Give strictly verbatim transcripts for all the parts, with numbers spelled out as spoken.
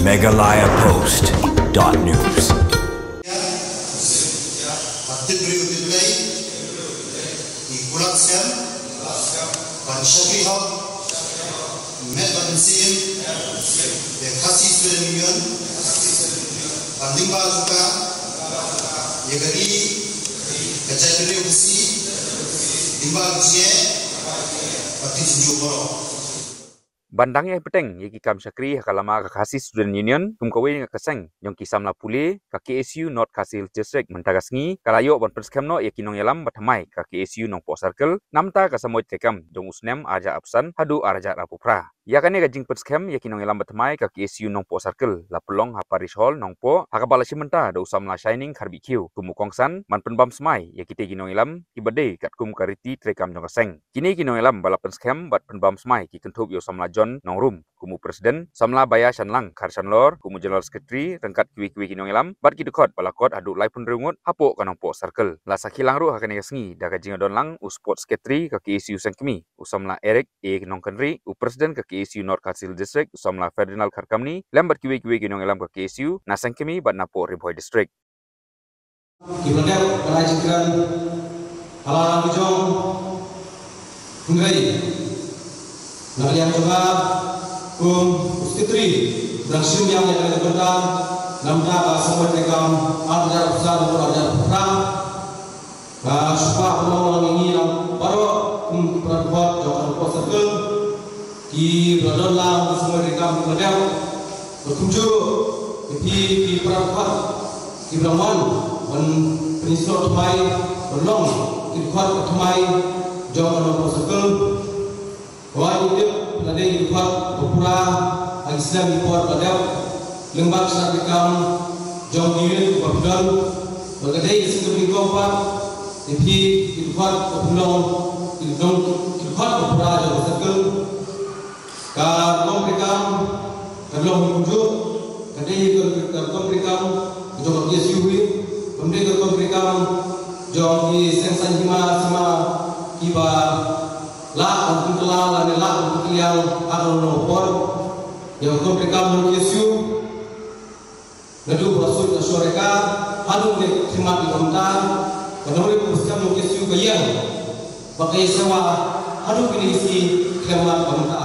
Meghalaya Post dot news. Ba tip briew tip Blei, ki kulak sem, ban shakri hok, met ban mynsiem, ïa Khasi Student Union, ban lyngba jong ka, ïa ka ri, ka jaitbynriew Khasi, lyngba ka jingeh, bad ka jingjuh baroh. Ban dang ïai bteng ïa ki kam shakri ha ka lama ka Khasi Student Union kum kawei na ka seng jong ki samla pule ka K S U North Khasi Hills District mynta ka sngi ka la ïoh ban pynskhem noh ïa ki nongïalam ba thymmai ka K S U Nongpoh Circle namar ka samoit treikam jong u snem ar hajar arphew san haduh ar hajar arphew phra. Ïa kane ka jingpynskhem ïa ki nongïalam ba thymmai ka K S U Nongpoh Circle la pynlong ha Parish Hall Nongpoh ha kaba la shim bynta da u samla Shining Kharbih Khiew kum u kongsan ban pynbam smai ïa kitei ki nongïalam kiba dei katkum ka riti treikam jong ka seng. Kine ki nongïalam ba la pynskhem bad pynbam smai ki kynthup ïa u samla John Nongrum kum u president, samla Baya Shanlang Kharshanlor kum u general secretary ryngkat kiwei kiwei ki nongïalam bad ki dkhot ba la kot haduh laiphew hynriew ngut hapoh ka Nongpoh Circle. La sakhi lang ruh ha kane ka sngi da ka jingdon lang u sports secretary ka K S U seng kmie, u samla Eric A Nongkynrih, u president ka K S U North Khasi Hills District, u samla Ferdinand Kharkamni, lem bad kiwei kiwei ki nongïalam ka K S U na seng kmie bad napoh Ri Bhoi District. Ki la dep ka la jingkren ha la ka jong, hynrei na ka liang jong nga kum u secretary u dang shim ïa ka bynta namar ka samoit treikam ar hajar arphew san haduh ar hajar arphew phra. Ka shuwa ka long lang ïa ngi lang baroh kum ki para dkhot jong ka Nongpoh Circle. Ki ba don lang ka samoit treikam ki ba dep. Ba kumjuh ïa phi ki para dkhot ki ba wan ban pynsngew thymmai, ba long ki dkhot ba thymmai jong ka Nongpoh Circle. Ba ngi tip ba la dei ki dkhot ba pura ha ki snem ki por ba dep. Lyngba ka shnat treikam jong ki unit ba phi don, ba ka dei ka sngewthuh nyngkong pat ïa phi ki dkhot ba phi long, ki dong ki dkhot ba pura jong ka circle. Ka rukom treikam ka long kumjuh, ka dei ka rukom treikam ka jong ka K S U hi, kam dei ka rukom treikam jong ki seng saiñ hima sima kiba lah ban pynkylla lane lah ban pynkylla ha ka long por. Ïa ka rukom treikam jong ka K S U naduh ba la sut ka shong reka haduh ne khmat ïa ka mynta, ka nongrim ka buskam jong ka K S U ka ïeng bad ka ïasewa haduh kine ki sngi khlem mat ka mynta.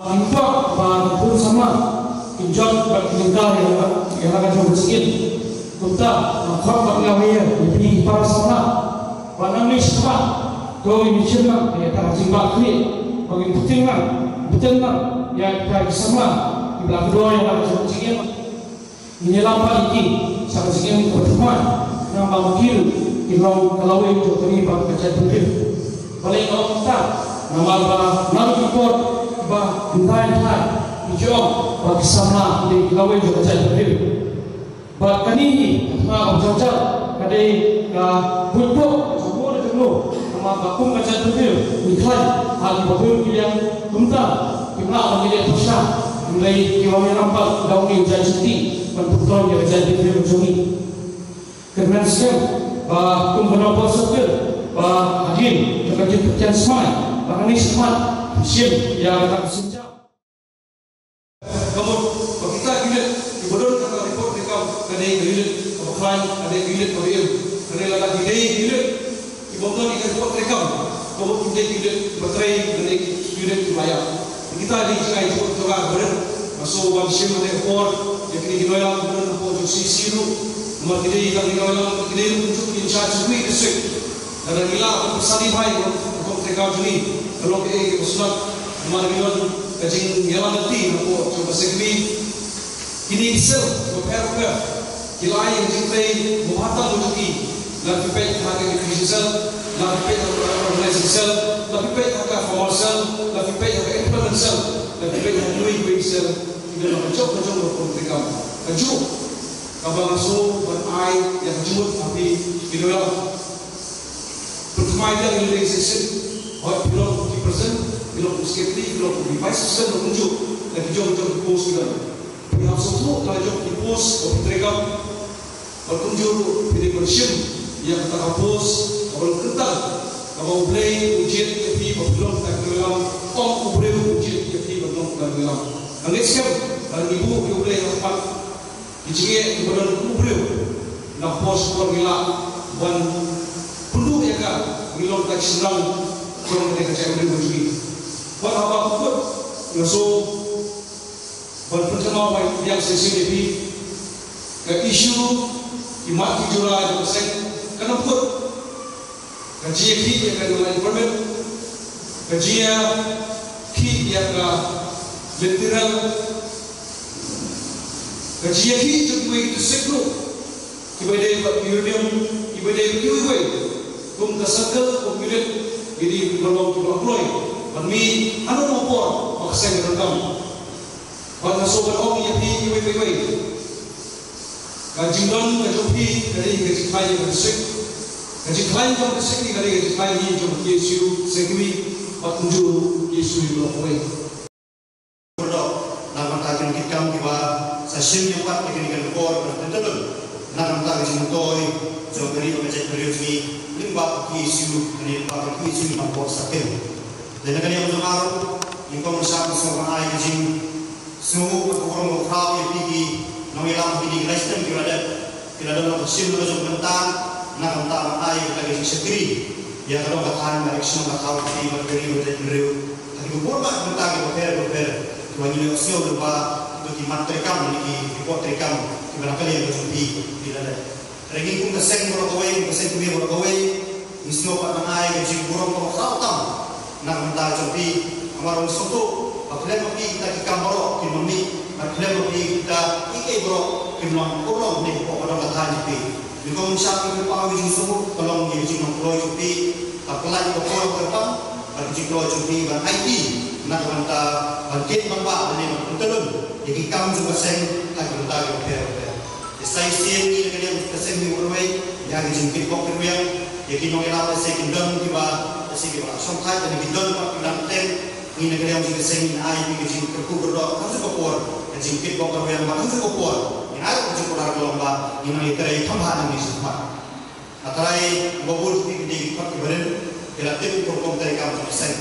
Ngi kwah ba ki khun samla kin jot bad kin kynta ïa la ka jong ka jingim. Kumta nga khot bad nga wer ïa phi ki para samla ba nangne shakhmat to ngin shim lang ïa ka jingbah khlieh, ba ngin bteng lang, bteng lang ïa kita ki samla kiba la kdew ïa la ka jong ka jingim. Ngin ïalam bad ïa ki sha ka jingim kaba thymmai, namar ba ki ruh ki long ka lawei jong ka ri bad ka jaitbynriew. Balei nga ong kumta? Namar ba naduh ki por ba hynrei hynrei ki ju ong ba ki samla ki dei ki lawei jong ka jaitbynriew. Bad kane hi ka thma kaba jynjar, ka dei ka buit bok ka jong no ka jong no. Namar ba kum ka jaitbynriew ngi khlaiñ ha kiba bun ki liang, kumta kim lah ban ïaleh pyrshah, hynrei ki wan ïalam bad da une u jait jingtih ban pyntrong ïa ka jaitbynriew ka jong ngi. Kyrmen skhem ba kum ka Nongpoh Circle ba hadien jong ka jingpynkhiah smai ba kane shakhmat shim ïa kata ka sienjam. Ka mut ba kita ki unit kiba don ha ka report treikam ka dei ka unit kaba khlaiñ, ka dei ka unit kaba im. Ka dei lada ki dei ki unit kiba ym don ïa ka report treikam, ka mut ki dei ki unit kiba trei, ka dei ki unit kiba ïap. Kita ki dei ki jingai jingmut jong nga kaba rit. Nga sngewbha ban shim kane ka por ïa kine ki nongïalam kiba don hapoh jong C C ruh. Namar ki dei kita ki nongïalam, ki dei ruh kumjuh ki in charge jong ki district. Lada ngi lah ban pynsaphriang ïa ka rukom treikam jong ngi, ka long kaei kaba sngewtynnat. Namar ngi don ka jingïalam lynti hapoh jong ka seng kmie. Kine ki cell kiba pher bapher ki la ai ïa ka jingtrei ba bha tam jong ki. Lada phi peit ha ka education cell, lada phi peit ha ka organizing cell, lada phi peit ha ka formal cell, lada phi peit ha ka employment cell, lada phi peit ha kiwei kiwei ki cell, ki don ha ka jong ka jong ka rukom treikam. Kajuh kaba nga sngew ban ai ïa ka jingmut ha phi ki nongïalam. Pynthymmai biang ïa lade shisien. Hooid, phi long u president, phi long u secretary, phi long u vice president, kumjuh na ki jong jong ki post ki don. Phi hap sngewthuh na la jong ki post ba phi treikam. Bad kumjuh ruh phi dei ban shim ïa kata ka post kaba long kyntang, kaba U Blei u jied ïa phi ba phi long kata ka nongïalam, ym u briew u jied ïa phi ban long kata ka nongïalam. Nga ngeit skhem ba ngi buh ïa U Blei ha khmat ki jingeh kiba don kum u briew. Na ka por sha ka por ngi lah ban pynduh ïa ka, ngi long ka shynrang jong kane ka jaitbynriew ka jong ngi. Wat haba kut nga shu ban pynthymmai biang shisien ïa phi ka issue ki mat ki jura jong ka seng. Ka nongkut, ka jingïakhih ïa ka Development Permit, ka jingïakhih ïa ka lynti rel, ka jingïakhih jong kiwei ki district ruh, kiba dei bad ki union, kiba dei kiwei kiwei, kum ka circle, kum unit, ki dei kiba long kiba kloi ban mih haduh ka por ba ka seng ka donkam. Bad nga shu ban ong ïa phi iwei pa iwei, ka jingdon ka jong phi ka dei ka jingkhlaiñ ka district, ka jingkhlaiñ jong ka district ka dei ka jingkhlaiñ hi jong ka K S U Seng Kmie bad kumjuh K S U Block kawei. Kordor na ka bynta ki nongkitkam kiba sa shim ïa pat ïa kane ka por ban pyntyllun na ka bynta ka jingmyntoi jong ka ri bad ka jaitbynriew jong ngi lyngba ka K S U, kane lyngba ka K S U Nongpoh Circle. Dei na ka liang jong nga ruh, nyngkong nyngshap nga sngewbha ban ai ka jingsngewnguh bad ka burom kaba khraw ïa phi ki nongïalam kine ki lai snem kiba la dep, ki la don la shim la jong ka bynta na ka bynta ban ai kata ka jingshakri ïa ka dong ka thaiñ, ka action ka thaw ka ti bad ka ri bad ka jaitbynriew ha kiba bun bah ki bynta kiba pher bapher kiba ngi la ïohsngew lyngba kito ki mat treikam ne ki, ki pud treikam kiba na ka liang ka jong phi ki la dep. Hynrei ngi kum ka seng baroh kawei, kum ka seng kmie baroh kawei, ngi sngew pat ban ai ka jingburom kaba khraw tam na ka bynta jong phi. Namar ngi sngewthuh ba khlem ma phi kita ki kam baroh kim long mih, bad khlem ma phi kita kiei kiei baroh kim long urlong ne hapoh ka dong ka thaiñ jong phi. Nyngkong nyngshap ngi pynpaw ïa ka jingsngewnguh ka long ïa ka jinglong kloi jong phi, ka pyllait ka por kyrpang bad ka jingkloi jong phi ban aiti na ka bynta ban kit ban bah lane ban pyntyllun ïa ki kam jong ka seng ha ki bynta kiba pher bapher. Te sa shisien ngi na ka liang ka seng ngi wanrah ïa ka jingkitbok kitrwiang ïa ki nongïalam, lehse kin don kiba, lehse kiba la shongthait lane ki don kiba ki dang teng. Ngi na ka liang jong ka seng ngin ai ïa ka jingkyrkhu kyrdoh ha kajuh ka por, ka jingkitbok kitrwiang bad ha kajuh ka por ngin ai ka jingkular ka long ba ngin nang ïatrei kham bha na ka jingkhmat. Nga tharai ba bun ki dei ki khmat kiba rim, ki la tip ka rukom treikam jong ka seng.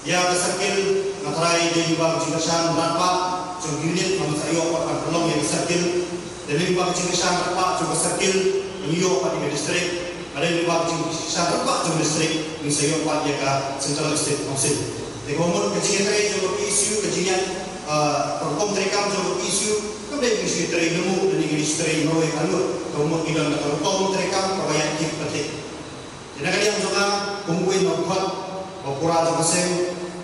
Ïa ka circle nga tharai dei lyngba ka jingkyrshan rangbah jong ki unit ba ngin sa ïoh pat ban pynlong ïa ka circle. Dei lyngba ka jingkyrshan rangbah jong ka circle ba ngin ïoh pat ïa ka district. Bad dei lyngba ka jingkyrshan rangbah jong ka district ngin sa ïoh pat ïa ka Central District Council. Te kaba mut ka jingïatrei jong ka P S U, ka jingïa, ah, ka rukom treikam jong ka P S U kam dei ka jingïatrei lyngngoh lane ka jingïatrei marwei ka lut. Kaba mut ngi don ka rukom treikam kaba ïaid kit ba kit. Te na ka liang jong nga kum uwei na u khot ba pura jong ka seng,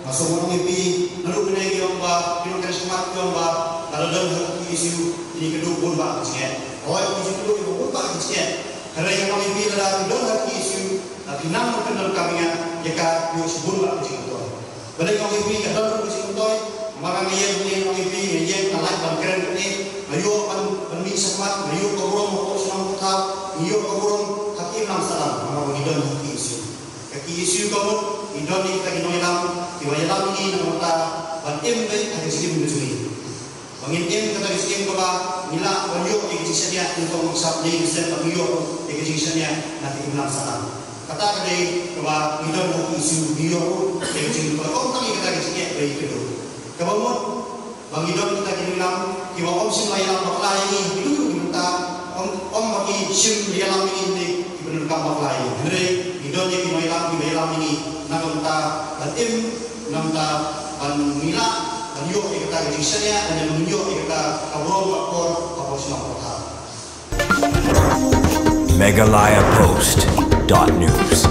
nga sngewbha ban ong ïa phi, naduh mynne ki ong ba ki nongkren shakhmat ki ong ba lada don ha ka P S U kine ki duh bun bah ki jingeh. Hooid, ki jingduh bun bah ki jingeh. Hynrei nga ong ïa phi, lada ki don ha ka P S U, lada phi nang ban pyndonkam ïa nga, ïa ka ïoh shibun bah ki jingmyntoi. Balei nga ong ïa phi ka don ruh ka jingmyntoi? Namar nga ïeng hangne, nga ong ïa phi, nga ïeng, nga lait ban kren kane, nga ïoh ban, ban mih shakhmat, nga ïoh ka burom hapoh shnong Pyrthei, nga ïoh ka burom ha ki imlang sahlang namar ba ngi don ha ka K S U. Ka K S U ka mut ngi don ïa kita ki nongïalam kiba ïalam ïa ngi na ka bynta ban im beit ha ka jingim ka jong ngi. Ba ngin im kata ka jingim kaba ngi lah ban ïoh ïa ka jingshaniah, nyngkong nyngshap ne ngin sdang ban ïoh ïa ka jingshaniah na ka imlang sahlang. Kata ka dei kaba ngi don ha ka K S U, ngi ïoh ruh ïa ka jingim kaba ym tang ïa kata ka jingeh ba ïa ka duh. Kaba mut ba ngi don kita ki nongïalam kiba ym shym la ïalam bakla ïa ngi ha kino kino ki bynta, ym, ym ba ki shym ïalam ïa ngi ne ki pyndonkam bakla ïa ngi. Hynrei ngi don ïa ki nongïalam kiba ïalam ïa ngi na ka bynta ban im, na ka bynta ban ngi lah ban ïoh ïa kata ka jingshaniah lane ban ïoh ïa kata ka burom ka akor hapoh shnong hapoh thaw. Meghalaya Post dot news.